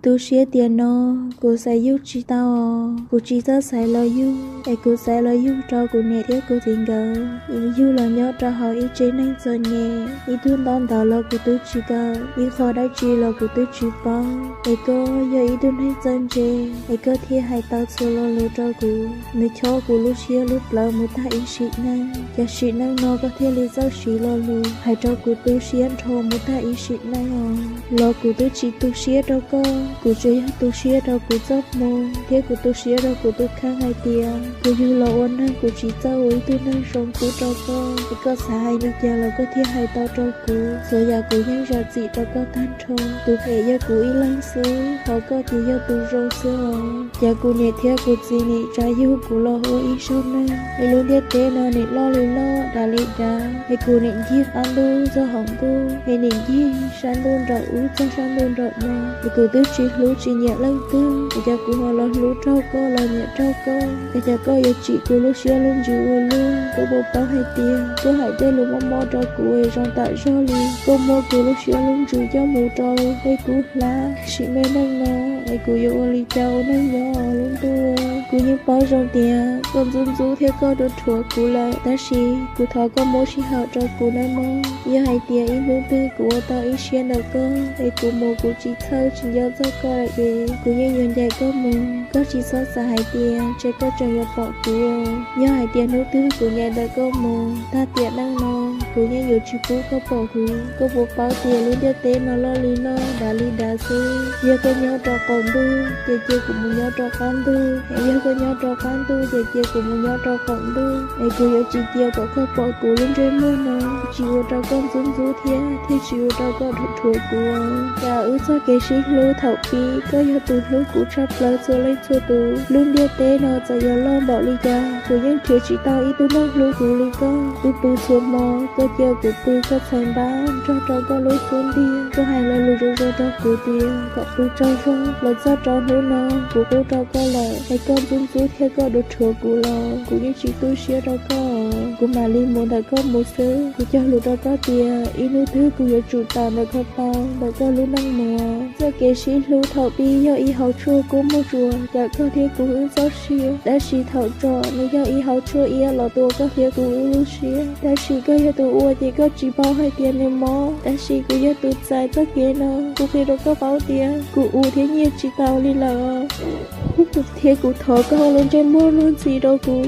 Tu siab tias no kuv xaiv yug tsis tau, kuv tsis txawj xaiv los yug, es kuv xaiv los yug rau kuv niam thiab kuv txiv nkawd, yug los nyob rau hauv ib tsev neeg txom nyem, ib tug ntaub ntawv los kuv twb tsis kawm, ib qho dab tsi los kuv twb tsis paub. Es koj yog ib tug neeg txawj ntse, es koj thiaj hais tau txhua lo lus rau kuv. Nws chob kuv lub siab lub plawv mus tag ib sim neej, cas sim neej no koj thiaj li txawj siv lo lus hais rau kuv tu siab nrho mus tag ib sim neej os. Los kuv twb tsis tu siab rau koj, kuv tsuas yog tu siab rau kuv txoj hmoo thiab kuv tu siab rau kuv tus kheej hais tias kuv yug los ua neeg kuv tsis txawj ua ib tug neeg zoo pub rau koj. Es koj xav hais li cas los koj thiaj hais tau rau kuv, txhua yam kuv yeej zam txim rau koj tag nrho. Tus phem yog kuv ib leeg xwb, ho koj ces yog tus zoo xwb os. Cas kuv niam thiab kuv txiv nim tsa yug kuv los ua ib zaug neeg, es lub ntiaj teb no nim loj li loj, dav li dav, es kuv nim ncig qab ntuj txog hauv ntuj, es nim ncig sab ntuj nraum ub txog sab ntuj nraum no, es kuv twb tsis hlub tsis nyiam leej twg, es cas kuv ho los hlub raug koj los nyiam raug koj? Es cas koj yuav tsim kuv lub siab lub ntsws ua luaj? Koj puas paub hais tias koj hais tej lus mob mob rau kuv es zoo tam zog li, koj muab kuv lub siab lub ntsws coj mus rau tej kub hlab. Sim me neej no es kuv yuav ua li cas ua neej nyob lub ntuj? Kuv yeej paub zoo tias koj ntxub ntxub thiab koj rhuav rhuav kuv lawm, tab sis kuv thov koj muab sij hawm rau kuv nawb mog. Yog hais tias ib hnub twg kuv ua tau ib siab ntawm koj, es kuv mus kuv tsis txhawj tsis nco txog koj lawm ces kuv yeej yuav ncaim koj mus. Koj tsis txhob xav hais tias ntshe koj tseem yuav pom kuv. Yog hais tias hnub twg kuv ncaim ntawm koj mus tag tiam neej no, kuv yeej yuav tsis pub koj pom kuv. Koj puas paub tias lub ntiaj teb no loj li loj, dav li dav xwb. Yog koj nyob rau qaum ntuj ces cia kuv mus nyob rau qab ntuj, es yog koj nyob rau qab ntuj ces cia kuv mus nyob rau qaum ntuj. Es kuv yuav tsis cia kom koj pom kuv lub ntsej muag no, tsis ua rau koj ntxub ntxub thiab thiaj tsis ua rau koj rhuav rhuav kuv. Cas wb txoj kev sib hlub thaum pib koj yog tus hlub kuv tshaj plaws txhua leej txhua tus. Lub ntiaj teb no txawm yuav loj npaum li cas, kuv yeej nrhiav tsis tau ib tug neeg hlub kuv li koj. Wb pw txhua hmo, koj cia kuv pw koj txhais npab nrog rau koj lub xub ntiag. Koj hais lo lus zoo zoo rau kuv tias kom pw tsaug zog. Los txog rau hnub no kuv qub rau koj lawm, es koj ntxub ntxub thiab koj rhuav rhuav kuv los kuv yeej tsis tu siab rau koj. Kuv mam li mus ntawm koj mus xwb. Kuv cog lus rau koj tias ib hnub twg kuv yuav tsum tawm ntawm koj tau, ntawm koj lub neej mus. Txoj kev sib hlub thaum pib yog ib hauv tshuaj kub muag tsuas cawm koj thiab kuv wb txoj sia, tab sis thaum tso nws yog ib hauv tshuaj iab los tua koj thiab kuv wb lub siab. Tab sis koj yog tus ua ces koj tsis paub hais tias nws mob, tab sis kuv yog tus txais txoj kev no. Kuv qhia rau koj paub tias kuv ua thiab nyiaj tsis tau li lawm, thiab kuv thov koj lub ntsej muag luag ntxhi rau kuv,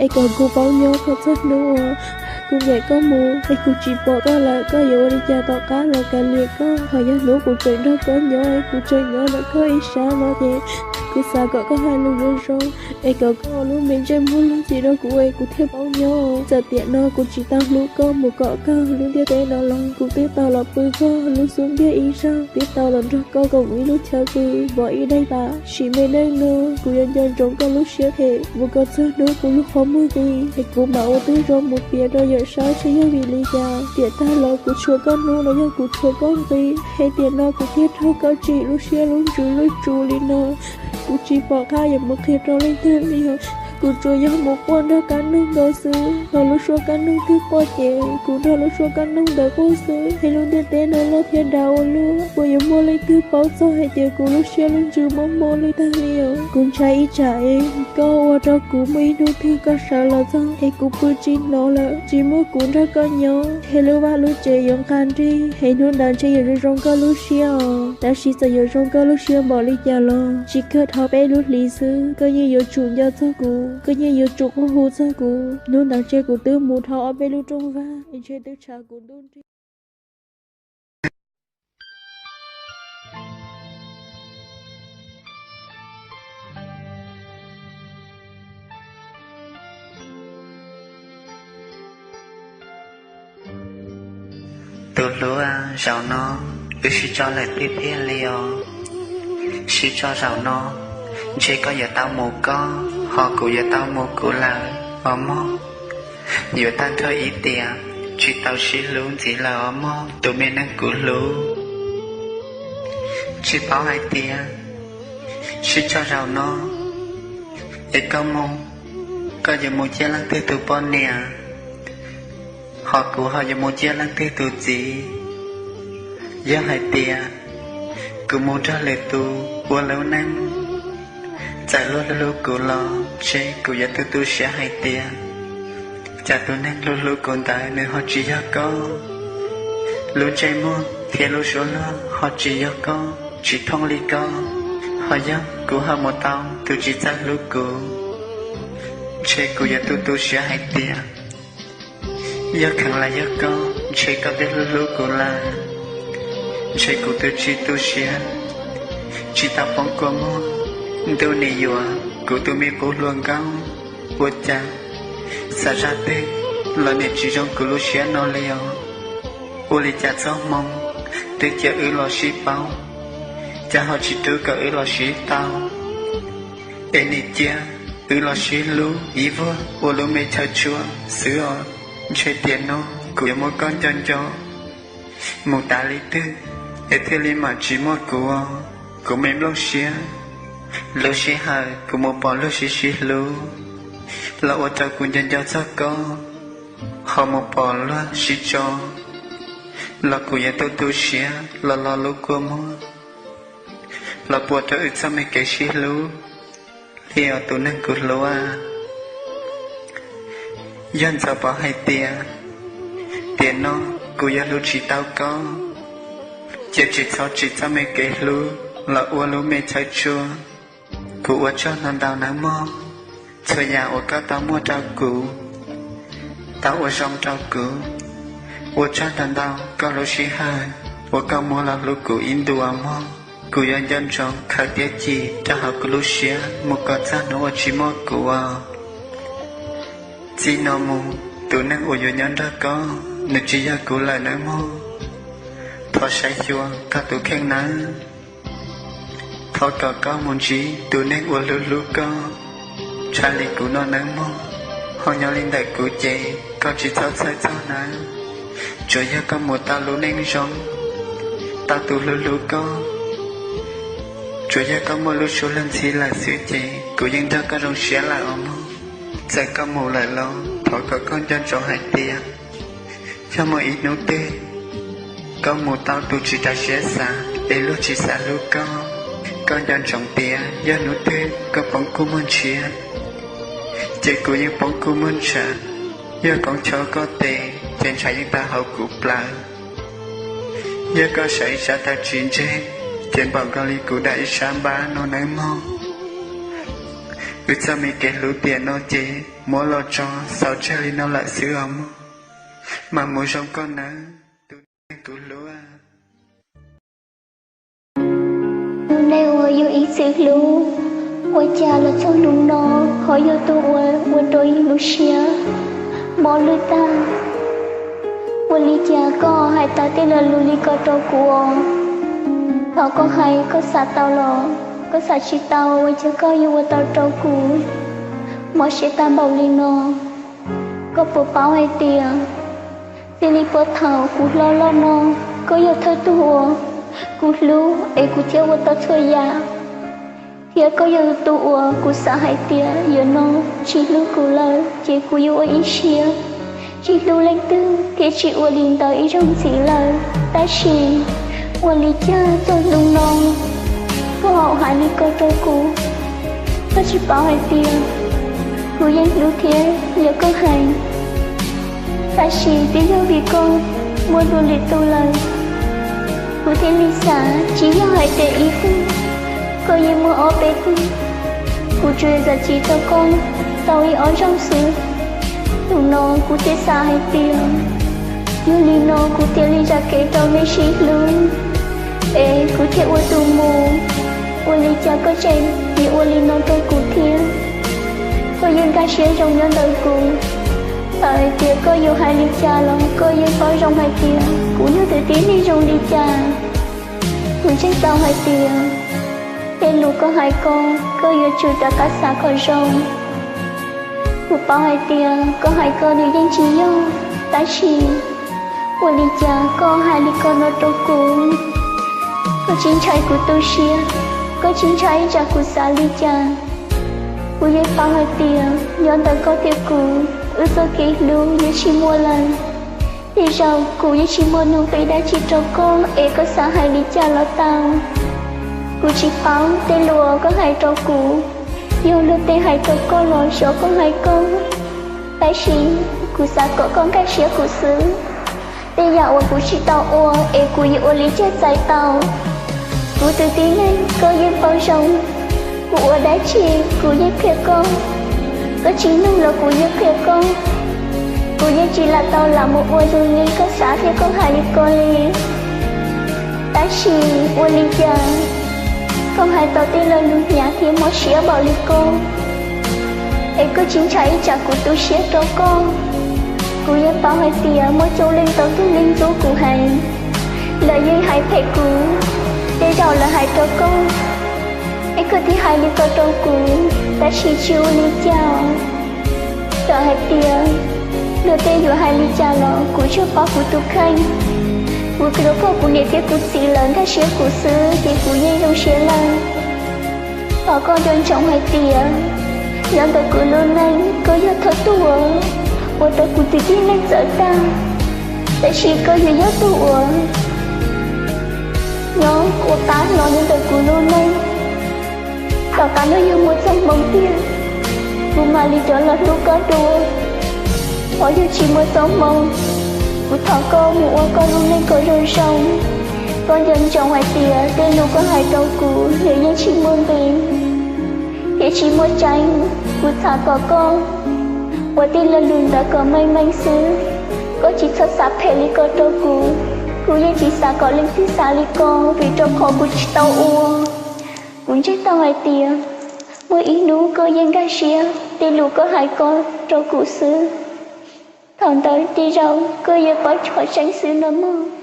es kom kuv paub nyob kom txog hnub uas kuv ncaim koj mus es kuv tsis pom koj lawm, koj yuav ua li cas tom qab los kav liam koj. Thaum yog hnub kuv tseem nrog koj nyob, kuv tseem nyob ntawm koj ib sab no ces kuv xav kom koj hais lus zoo zoo, es kom koj ua lub me ntsej muag luag ntxhi rau kuv es kuv thiaj paub nyob. Txawm tiam no kuv tsis tau hlub koj mus kom kawg lub ntiaj teb no los kuv twb tau los pw koj lub xub ntiag ib zaug, twb tau los nrog koj koom ib lub chaw pw npog ib daim pam. Sim me neej no kuv yuav nco ntsoov koj lub siab phem mus kom txog hnub kuv lub qhov muag nqis, es kuv mam ua tib zoo mus piav rau yawm saub seb yog vim li cas. Tiam tag los kuv tshuav koj hnub los yog kuv tshuav koj nqi, es tiam no kuv thiaj raug koj tsim lub siab lub ntsws lub tsu li no. Kuv tsis pom qab yuav mus qhia rau leej twg li os. Kuv tsuas yog mus quaj nrog kab noog ntawd xwb, los lub suab kab noog twg quaj ces kuv nrog lub suab kab noog ntawd quaj xwb. Es lub ntiaj teb no loj thiab dav ua luaj, puas yuav muaj leej twg paub txog hais tias kuv lub siab lub ntsws mob mob li tag li os. Kuv ntshai ib tsam es koj ua rau kuv muaj ib hnub twg koj sawv los txog es kuv pw tsis hnov lawm, tsis muaj kuv nrog koj nyob, es lub vaj lub tsev yuav nqa nrig, es hnub ntawd ntshe yuav zoo zoo koj lub siab os. Tab sis txawm yuav zoo koj lub siab npaum li cas los tsis kawg dhau peb lub hlis xwb, koj yeej yuav tsum nco txog kuv, koj yeej yuav tsum quaj hu txog kuv. Hnub ntawd ntshe kuv twb mus dhau ob peb lub rooj vag, ntshe twb tshav kuv ntuj nrig. Tus hlub, zaum no wb sib tso lawm tiag tiag li os. Sib tso zaum no, ntshe koj yuav tau mus koj, ho kuv yuav tau mus kuv lawm os mog. Yuav tag nrho ib tiam, tsis tau sib hlub ntxiv lawm os mog tus me neeg kuv hlub. Tsis paub hais tias sib tso zaum no es koj mus, koj yuav mus ciaj leej twg tus poj niam, ho kuv ho yuav mus ciaj leej twg tus txiv. Yog hais tias kuv mus nrog lwm tus, Ua lub neej txawm luag hlub hlub kuv los ntshe kuv yuav tu tu siab hais tias, cas tus neeg hlub hlub kuv ntawd nws ho tsis yog koj. Lub ntsej muag thiab lub suab luag ho tsis yog koj, tsis thooj li koj, ho yog kuv ho mus tau tus tsis txawj hlub kuv. Ntshe kuv yuav tu tu siab hais tias, yog kheev los yog koj, ntshe koj twb hlub hlub kuv lawm. Ntshe kuv twb tsis tu siab, tsis tau poob kua muag, ntuj nim yuav kuv tus me qub hluas nkauj. Ua cas xav zaj twg los nim tsis zoo kuv lub siab no li os. Ua li cas txoj hmoo twb cia wb los sib paub, cas ho tsis rub kom wb los sib tau, es nim cia wb los sib hlub ib vuag ua lub me chaw tshua xwb os. Ntshe tiam no kuv yuav muab koj nco nco mus tas li twg, es thiaj li mam tsis muaj kuv os, kuv me nplooj siab. Lub sij hawm kuv mus pom luag sib sib hlub, los ua rau kuv nco nco txog koj, ho mus pom luag sib tso, los kuv yuav tu tu siab los lo lub kua muag, los puas rau wb txoj me kev sib hlub li os tus neeg kuv hlub. Yog ntxov pom hais tias, tiam no kuv yuav hlub tsis tau koj, ces tsis txhob tsim txoj me kev hlub los ua lub me chaw tshua. Kuv ua tsaug ntau ntau nawb mog, txhua yam uas koj tau muaj rau kuv, tau ua zoo rau kuv. Ua tsaug ntau ntau koj lub sij hawm uas koj muab los hlub kuv ib ntus mog. Kuv yuav nco ntsoov khaws thiab cim rau hauv kuv lub siab mus kom txog hnub uas tsis muaj kuv os. Txij no mus, tus neeg uas yuav nyob nrog koj, nws tsis yog kuv lawm nawb mog. Thov saib xyuas koj tus kheej nawb. Thov kom koj mus ntsib tus neeg uas hlub hlub koj tshaj li kuv no nawb mog. Ho nyob li ntawm kuv ces koj tsis txhob txhawj txog nawb. Tsuas yog koj mus tau lub neej zoo, tau tus hlub hlub koj, tsuas yog koj muaj lub suab luag ntxhi lawm xwb ces kuv yeej nrog koj zoo siab lawm os mog. Txawm koj mus lawm los thov kom koj nco ntsoov hais tias, yog muaj ib hnub twg koj mus tau tus tsis raws siab xav es luag tsis xav hlub koj, koj nco ntsoov tias yog hnub twg koj poob kua muag ntshiab, ces kuv yeej poob kua muag ntshav. Yog koom chob koj tes ces ntshav yeej tawg hauv kuv plawv. Yog koj sawv ib sab taw tsis ntseg, ces npaum nkaus li kuv dam ib sab npab no nawb mog. Wb txoj me kev hlub tiam no ces muab los tso xaus tseg li no lawm xwb os mog. Mam mus zoo koj nawb, tus neeg kuv hlub. Tus neeg uas yus ib txwm hlub, ua cas los txog hnub no ho yog tus uas ua rau yus lub siab mob lwj tag. Ua li cas koj hais tau tej lo lus li ko rau kuv os? Thaum koj hais koj xav tau los koj xav tsis tau, ua cas koj yuav ua tau rau kuv mob siab tag npaum li no? Koj puas paub hais tias txij li puag thaum kuv hlob loj no, koj yog thawj tug uas kuv hlub es kuv thiaj ua tau txhua yam, thiab koj yog tus uas kuv xav hais tias yog no tsis hlub kuv lawm ces kuv yuav ua ib siab tsis hlub leej twg thiab tsis ua li ntawd ib zaug ntxiv lawm. Tab sis ua li cas txog hnub no koj ho hais li ko rau kuv? Koj tsis paub hais tias kuv yeej hlub thiab nyiam koj heev, tab sis twb yog vim koj muaj dua lwm tus lawm, kuv thiaj li xav tsis yog hais tias ib tug, koj yeej muaj ob peb tug. Kuv tsuas zam txim rau koj tau ib ob zaug xwb. Thaum no kuv thiaj xav hais tias yog li no kuv thiaj li zam kev rau nej sib hlub, es kuv thiaj ua tus mus. Ua li cas koj tseem yuav ua li no rau kuv thiab? Koj yeej nkag siab zoo nyob ntawm kuv, txawm hais tias koj yuav hais li cas los koj yeej paub zoo hais tias kuv yog tus tib neeg zoo li cas. Kuv ntseeg tau hais tias tej lus koj hais ko, koj yuav tsum rov qab xav kom zoo. Kuv paub hais tias koj hais ko nws yeej tsis yog, tab sis ua li cas koj hais li ko no rau kuv? Koj tsis ntshai kuv tu siab, koj tsis ntshai tsam kuv xav li cas? Kuv yeej paub hais tias nyob ntawm koj thiab kuv, wb txoj kev hlub yeej tsis muaj lawm. Tej zaum kuv yeej tsis muaj nuj nqis dab tsi rau koj es koj xav hais li cas los tau. Kuv tsis paub tej lus koj hais rau kuv yog luag tej hais rau koj los xyov koj hais koj, tab sis kuv xav kom koj nkag siab kuv xwb. Tej yam uas kuv tsis tau ua es kuv yuav ua li cas txais tau. Kuv tus tib neeg koj yeej paub zoo, kuv ua dab tsi kuv yeej qhia koj. Koj tsis mloog los kuv yeej qhia koj. Kuv yeej tsis lam tau lam mus ua zoo li koj xav thiab koj hais li ko li. Tab sis ua li cas koj hais tau tej lo lus hnyav thiab mob siab npaum li ko, es koj tsis ntshai ib tsam kuv tu siab rau koj? Kuv yeej paub hais tias muaj coob leej ntau tus neeg ntxub kuv heev, lawv yeej hais phem kuv, tej zaum lawv hais rau koj, es koj thiaj hais li ko rau kuv. Tab sis tsis ua li cas, txawm hais tias luag tej yuav hais li cas los kuv tsuas paub kuv tus kheej. Kuv yuav kom kuv niam thiab kuv txiv lawv nkag siab kuv xwb ces kuv yeej zoo siab lawm. Thov koj nco ntsoov hais tias nyob ntawm kuv lub neej koj yog thawj tug uas ua rau kuv tus tib neeg txawv tag, tab sis koj yuav yog tug uas nyob ua qab los nyob ntawm kuv lub neej. Tom qab no yog muaj txoj hmoo tiag, kuv mam li rov los hlub koj dua. Ho yog tsis muaj txoj hmoo, kuv thov koj mus ua koj lub neej kom zoo zoo. Koj nco ntsoov hais tias tej lus koj hais rau kuv nws yeej tsis muaj nqis thiab tsis muaj tseeb. Kuv xav kom koj ua tij laug lus ntawd kom meej meej xwb. Koj tsis txhob xav phem li ko rau kuv. Kuv yeej tsis xav kom leej twg xav li ko, vim rau qhov kuv tsis tau ua. Kuv ntseeg tau hais tias muaj ib hnub koj yeej nkag siab tej lus koj hais ko rau kuv xwb. Thaum ntawd tej zaum koj yuav paub qhov tseeb xwb no mog.